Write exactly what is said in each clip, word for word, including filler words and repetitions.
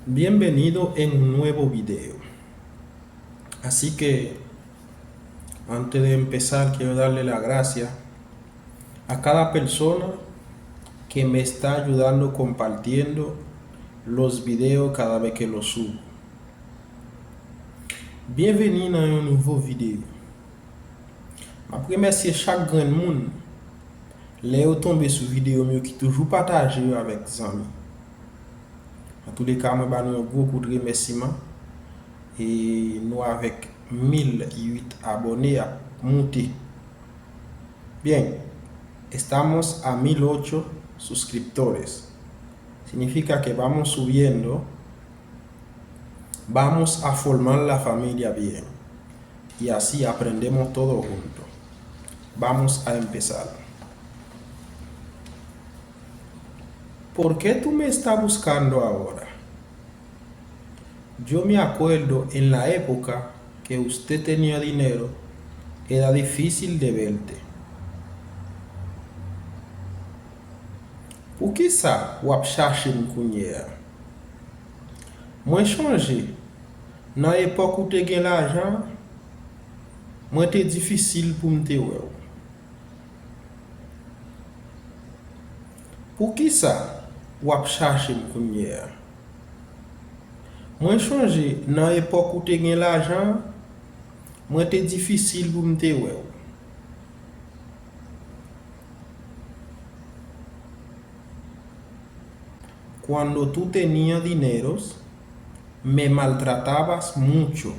Bienvenido en un nuevo video. Así que, antes de empezar, quiero darle la gracia a cada persona que me está ayudando compartiendo los videos cada vez que los subo. Byenveni nan yon nouvo videyo. M ap remèsye chak grenn moun lè yo tonbe sou videyo m yo ki toujou pataje yo avèk zanmi. Antouleka, mwen ba nou yon gwo kout remèsiman. E nou avèk mil uit abòne ap moute. Bien, estamos a mil ocho suscriptores. Significa que vamos subiendo. Vamos a formar la familia bien. Y así aprendemos todo junto. Vamos a empezar. ¿Por qué tú me estás buscando ahora? Yo me acuerdo en la época que usted tenía dinero, era difícil de verte. Poukisa w ap chache m kounye a? Mwen chonje, nan epòk ou te gen lajan, mwen te difisil pou m te wè w. Poukisa w ap chache m kounye a? Mwen chonje, nan epòk ou te gen lajan, mwen te difisil pou m te wè w. Cuando tú tenías dineros, me maltratabas mucho.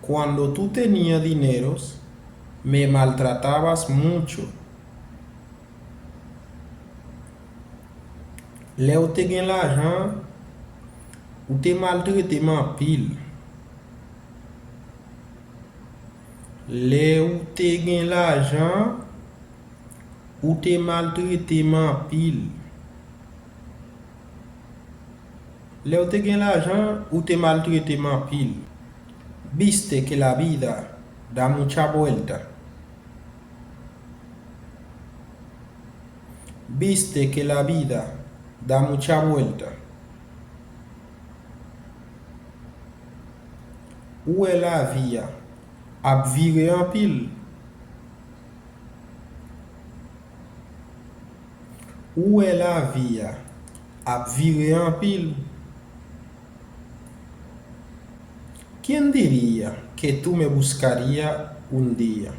Cuando tú tenías dineros, me maltratabas mucho. Lè w te gen lajan, ou te maltrete m anpil. Lè w te gen lajan, ou te maltrete m anpil. Lè w te gen lajan, ou te maltrete m anpil. Viste que la vida da mucha vuelta. Viste que la vida da mucha vuelta. Ou wè lavi a ap vire anpil. Ou wè lavi a ap vire anpil. ¿Quién diría que tú me buscarías un día?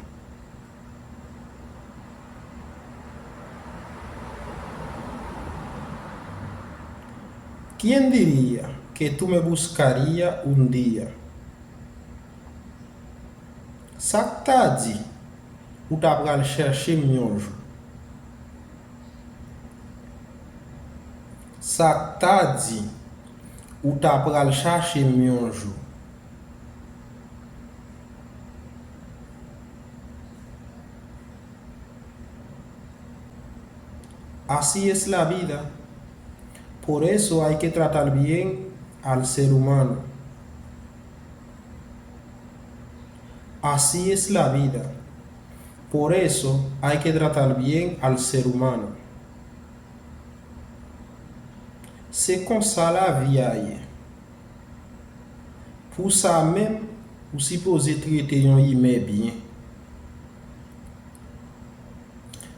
¿Quién diría que tú me buscarías un día? Sa k ta di ou ta pral chèche m yon jou? Sa k ta di ou ta pral chache m yon jou? Así es la vida. Por eso hay que tratar bien al ser humano. Así es la vida. Por eso hay que tratar bien al ser humano. Se konsa lavi a ye. Pou sa menm, ou sipoze trete yon imen byen.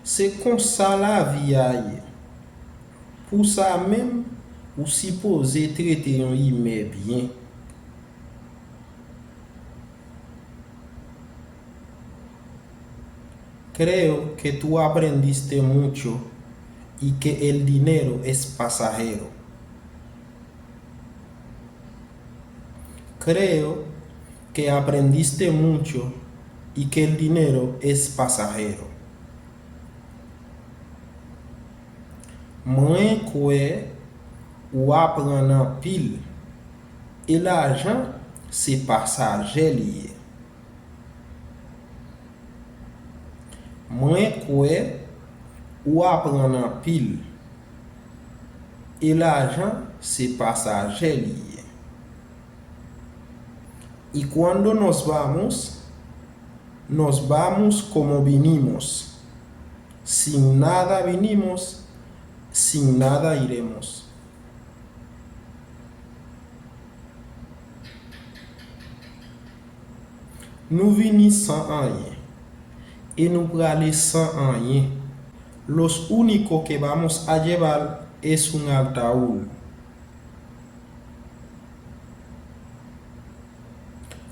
Se konsa lavi a ye. Pou sa menm, ou sipoze trete yon imen byen. Creo que tú aprendiste mucho y que el dinero es pasajero. Creo que aprendiste mucho y que el dinero es pasajero. Mwen kwè ou aprann anpil, e lajan se pasaje li ye. Mwen kwè ou aprann anpil, e lajan se pasaje li ye. Y cuando nos vamos, nos vamos como vinimos. Sin nada vinimos, Sin nada iremos. Nou vini san anyen. E nou prale san anyen. Los único que vamos a llevar es un ataúd.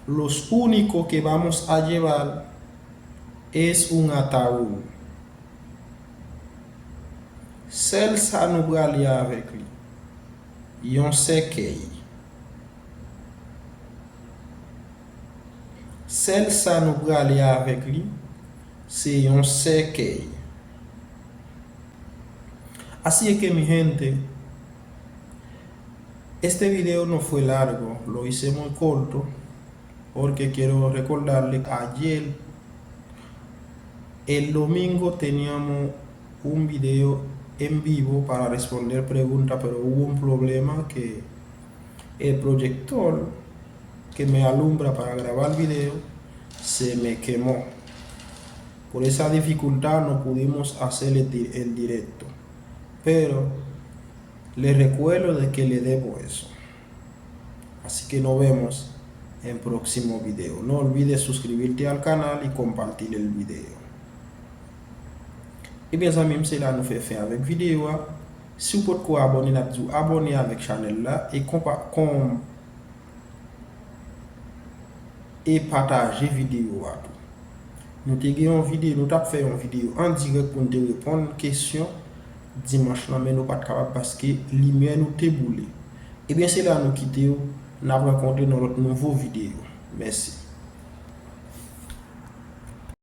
Los único que vamos a llevar es un ataúd. Sèl sa nou prale avèk li, yon sèkèy. Sèl sa nou prale avèk li, se yon sèkèy. Así es que, mi gente, este video no fue largo, lo hice muy corto, porque quiero recordarle que ayer, el domingo, teníamos un video en vivo para responder preguntas, pero hubo un problema que el proyector que me alumbra para grabar video se me quemó. Por esa dificultad no pudimos hacer el di-, el directo. Pero le recuerdo de que le debo eso. Así que nos vemos en próximo video. No olvides suscribirte al canal y compartir el video. Ebyen, zanmi m, se la nou fè fen avèk videyo a. Si w potko abòne, n ap di w abòne avèk chanèl la e konpa-, kon-, e pataje videyo a tou. Nou te gen yon videyo, nou t ap fè yon videyo an dirèk pou n te reponn kesyon dimanch lan, men nou pa t kapab paske limyè nou te boule. Ebyen, se la nou kite w. N ap rankontre nan lòt nouvo videyo. Mèsi.